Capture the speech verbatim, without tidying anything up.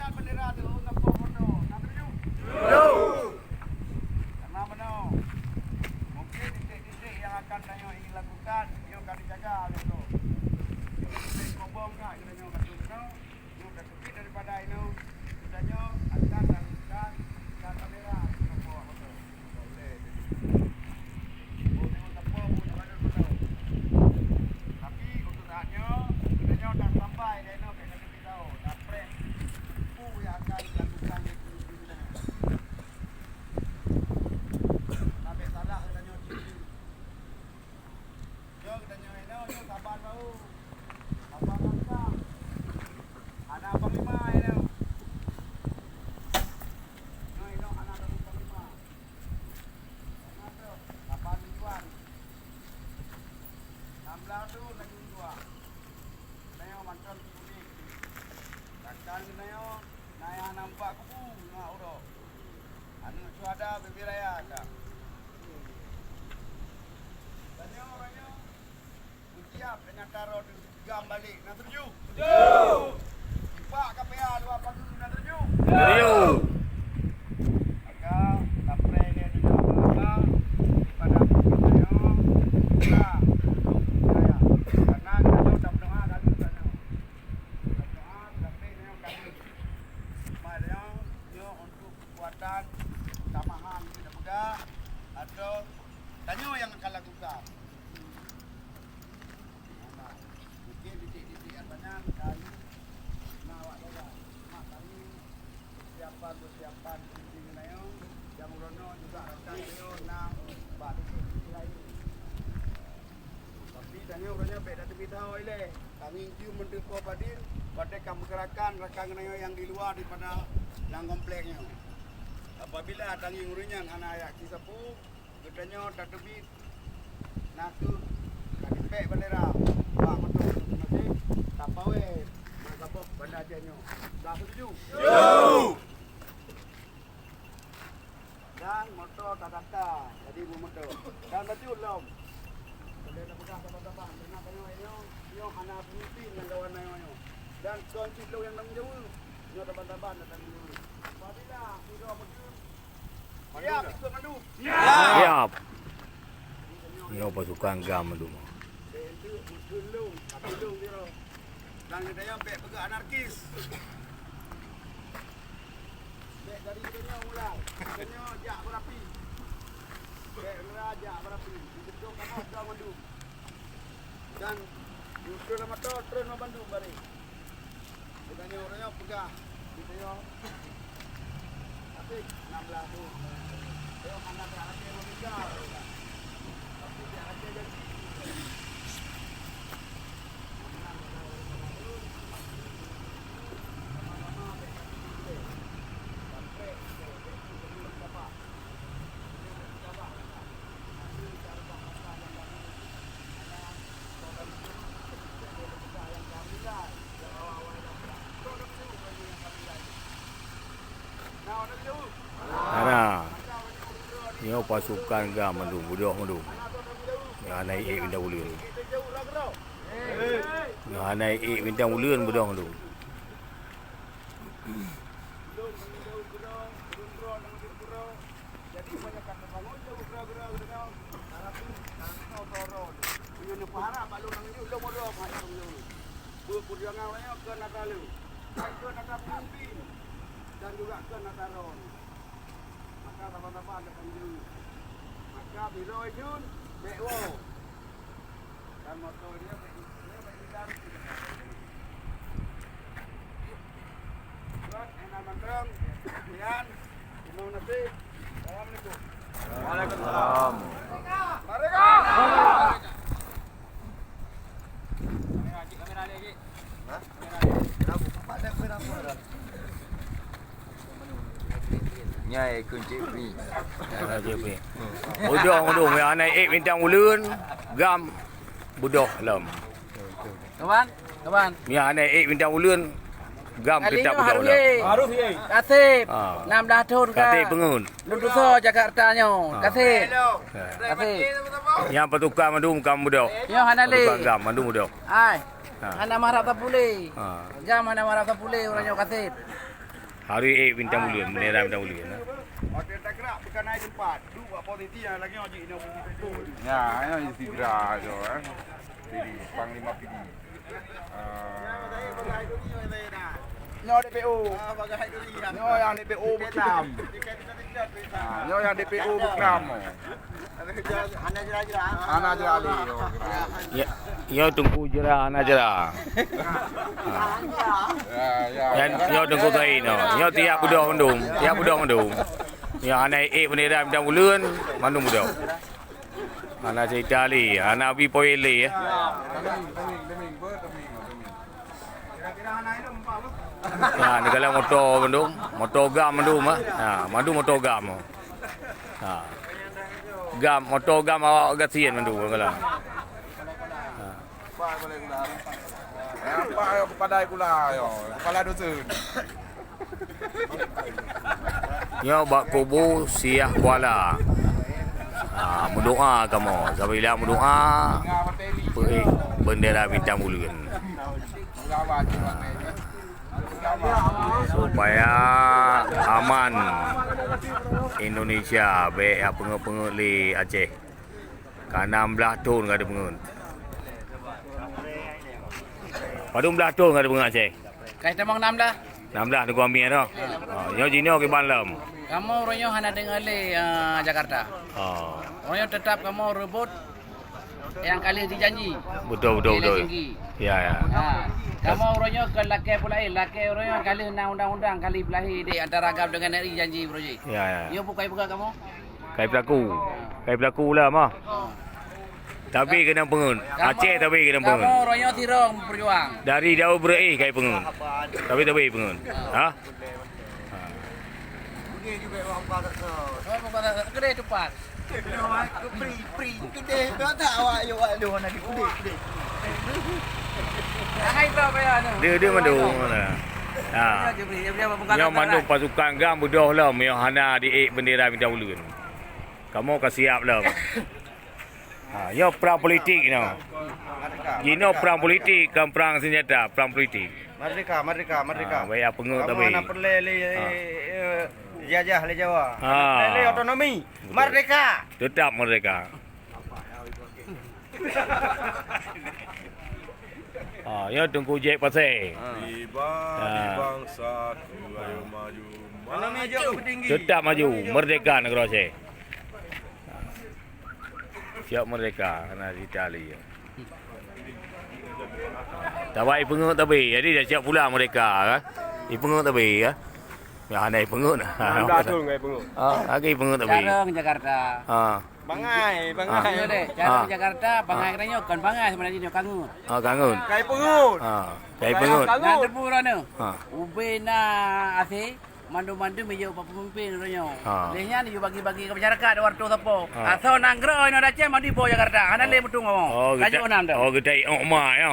Bendera tu, na peunoh, na tuju. Karena meunoe, mungkin titik-titik yang akan tanyoe ingin lakukan, nyoe ka dijaga lé droe. Titik kobong ka, kita nyoe ka tuju. Nyoe ka teupit daripada inoe, kita nyoe akan lakukan ikat bendera di kobong tu. Tapi untuk saat nyoe, kita nyoe dah sampai di inoe, kat Kaki Pisau. Dah preh. Peue nyang akan dilakukan lé pemimpin kita nyoe. Sampai salah kita nyoe cit. Nyoe kita nyoe inoe, nyoe saban baru. Saban bangsa. Hana panglima inoe. Nyoe inoe hana panglima. Saban tujuan. Enam belas tu lagi dua. Nyoe mantong kuning. Rakan nyoe, na nyang nampak kubu ngon uroe. Aneuk syuhada Bibiraya ka. Tanyoe uroe nyoe meusiap nyang taro gam balek, na tuju? Tuju! Pak Kapea dua pagi, na tuju? Tuju! Maka, sampai lé tuju apa, daripada kita nyoe, kita, ya, karena kita nyoe tak berdoa kali kita nyoe. Berdoa, tapi nyoe kami. Maknanya, nyoe untuk kekuatan tambahan kita pegang, atau tanyoe yang akan lakukan. Mungkin titik-titik yang banyak, kami, na awak jaga. Cuma kami, persiapan-persiapan penting nyoe, yang uroe nyoe juga rakan nyoe na bak titik-titik lain. Tapi tanyoe uroe nyoe bèk tateubiet sahoe ilèe. Kami cium meuteupeue padum, watèe ka meugeurakan rakan geutanyoe nyang di luwa daripada lam komplek nyoe. Apabila tangieng ureueng nyan hana jak ci sapeue, geutanyoe tateubiet nakeuh ka tipèk bendera bak moto masing-masing, tapawé meusaboh Banda Aceh nyoe. Ka setuju? Setuju! Dan moto tadaftar jadi beumoto. Dan bacut lom. Boleh tapeugah saban-saban, karena tanyoe nyoe, nyoe hana pemimpin nyang gawan tanyoe nyoe. Dan kon cit lôn nyang tanggung jaweueb. Nyoe saban-saban nyang tanggung jaweueb. Apabila sidroe meuteun, siap ikot mandum. Siap. Nyoe pasukan gam mandum. Deh enteuk meuteun lôn, tapi lôn sidroe. Dan geutanyoe bèk peugah anarkis. Bèk dari geutanyoe mulai. Geutanyoe jak beurapi. Bèk meura jak beurapi. Dibentuk kamoe dua mandum. Dan ukeue lam moto treun lam bandum bareng. Geutanyoe uroe nyoe peugah. Geutanyoe. Tapi enam belas tu. Nyoe hana bèk rakyat meuninggai. Tapi bèk rakyat janji. Hana. Nyoe pasukan gam mandum, beudôh mandum. Nyoe hana ék bintang buleuen. Nyoe hana ék bintang buleuen, beudôh mandum. Beuperjuangan awaknyan keu natra lôn, keu natra peumimpin, dan juga keu natra droe. Maka saban-saban adak tanjong. Maka sidroe jeuet bèk woe. Dan moto dia bèk, dia bèk bilang. Buat enak mantong, sekian. Terima kasih. Assalamualaikum. Waalaikumsalam. Merdeka! Nyai keuncik mi. Beudôh mandum, nyang hana ék bintang buleuen, gam beudôh lom. Kawan, kawan. Nyang hana ék bintang buleuen, gam kitab beudôh lom. Harus ye. Kaseb. Ha. Enam belas thon ka. Kaseb peungeut. Lôn tusoe Jakarta nyoe. Ha. Kaseb. Ha. Kaseb. Nyang pasukan mandum gam beudôh. Nyoe hana lé. Pasukan gam mandum beudôh. Ai. Ha. Hana marah tapulé. Ha. Gam hana marah tapulé uroe nyoe kaseb. Hari ék bintang buleuen, bendera bintang buleuen. Hotel Tanggerak bukan naik tempat. Duduk kat posisi yang lagi ojek ini. Ya, ya, segera aja, eh. P D, Panglima P D. Ah. Nyoe D P O. Nyoe yang D P O Beklam. Ah, nyoe yang D P O Beklam. Hana Jera lé. Ya, nyoe Teungku Jera, Hana Jera. Ah. Ya, ya. Nyan, nyoe Teungku Said, nyoe. Nyoe tiap beudôh mandum, tiap beudôh mandum. Nyoe hana ék bendera bintang buleuen, mandum beudôh. Hana cerita lé, hana bi poin lé, ya. Ya, ni galak moto mandum, moto GAM mandum, ah. Ha, mandum moto GAM. Ha. GAM, moto GAM awak gasien mandum galak. Ha. Nampak yo kepada kula yo, kepala dusun. Nyoe bak kubu Siah Kuala. Ha, meudoa kamoe. Sabila meudoa, peuék bendera bintang buleuen. Ha. Supaya aman Indonesia, bék peungeut-peungeut lé Aceh. Ka nam blaih thon ka teupeungeut. Padum blaih thon ka teupeungeut Aceh? Ka tamong nam blaih. Nam blaih Teungku Amir tu. Ha, nyoe jinoe kiban lom. Kamoe uroe nyoe hana deungoe lé, eh, Jakarta. Ha. Uroe nyoe teutap kamoe reubot nyang ka lheueh jijanji. Beutôi, beutôi, beutôi. Ya, ya. Ha. Kamoe uroe nyoe kon lakée peulaén, lakée uroe nyoe ka lheueh na undang-undang ka lheueh peulahé di antara GAM dengan N R I janji uroe jih. Ya, ya. Nyoe bukai peugah kamoe. Kai pelaku. Kai pelaku lah mah. Tapi kena peungeut. Aceh tapi kena peungeut. Kamoe uroe nyoe sidroe meupeurjuang. Dari Daud Beureueh kai peungeut. Tapi tapi peungeut. Ha? Keudeh tupat. Pri, pri, keudeh. Tak awak yo, awak lu na di keudeh, keudeh. Hai tu apa ya tu? Dia, dia mandum. Ha. Nyoe mandum pasukan GAM beudôh lom, nyoe hana diék bendera bintang buleuen. Kamoe ka siap lom. Ha, nyoe prang politik nyoe. Jinoe prang politik, kon prang senjata, prang politik. Merdeka, merdeka, merdeka. Ha, baya peungeut tapi. Kamoe hana peureulée lé, eh, jajah lé Jawa. Ha. Peureulée lé otonomi. Betul. Merdeka. Tetap merdeka. Ha, ya Teungku Jack Pasé. Ha. Di ba-, di bangsa ku, ayo maju. Mana maju? Tetap maju, merdeka negara Aceh. Siap merdeka, hana cerita lé. Tabai peungeut tabi, jadi dah siap pula merdeka, kan? Ipeungeut tabi, ya. Ya, hana ipeungeut. Enam belas tahun ngai peungeut. Ah, lagi peungeut tabi. Carong Jakarta. Ah. Bangai, bangai. Ah. Iya deh, carong Jakarta, bangai kena nyoe, kon bangai sebenarnya nyoe kangeut. Ah, kangeut. Kai peungeut. Ah, kai peungeut. Kangeut. Nyan debu rona. Ah. Ubé na asé, mandum-mandum ijok bak pemimpin uroe nyoe. Ah. Lé nyan ijok bagi-bagi ke masyarakat, dua ratus sapo. Ah. Asoe nanggroe inoe Aceh mandi po Jakarta. Hana lé mutung ngomong. Oh, tajuk enam dah. Oh, geutai ok ma, ya.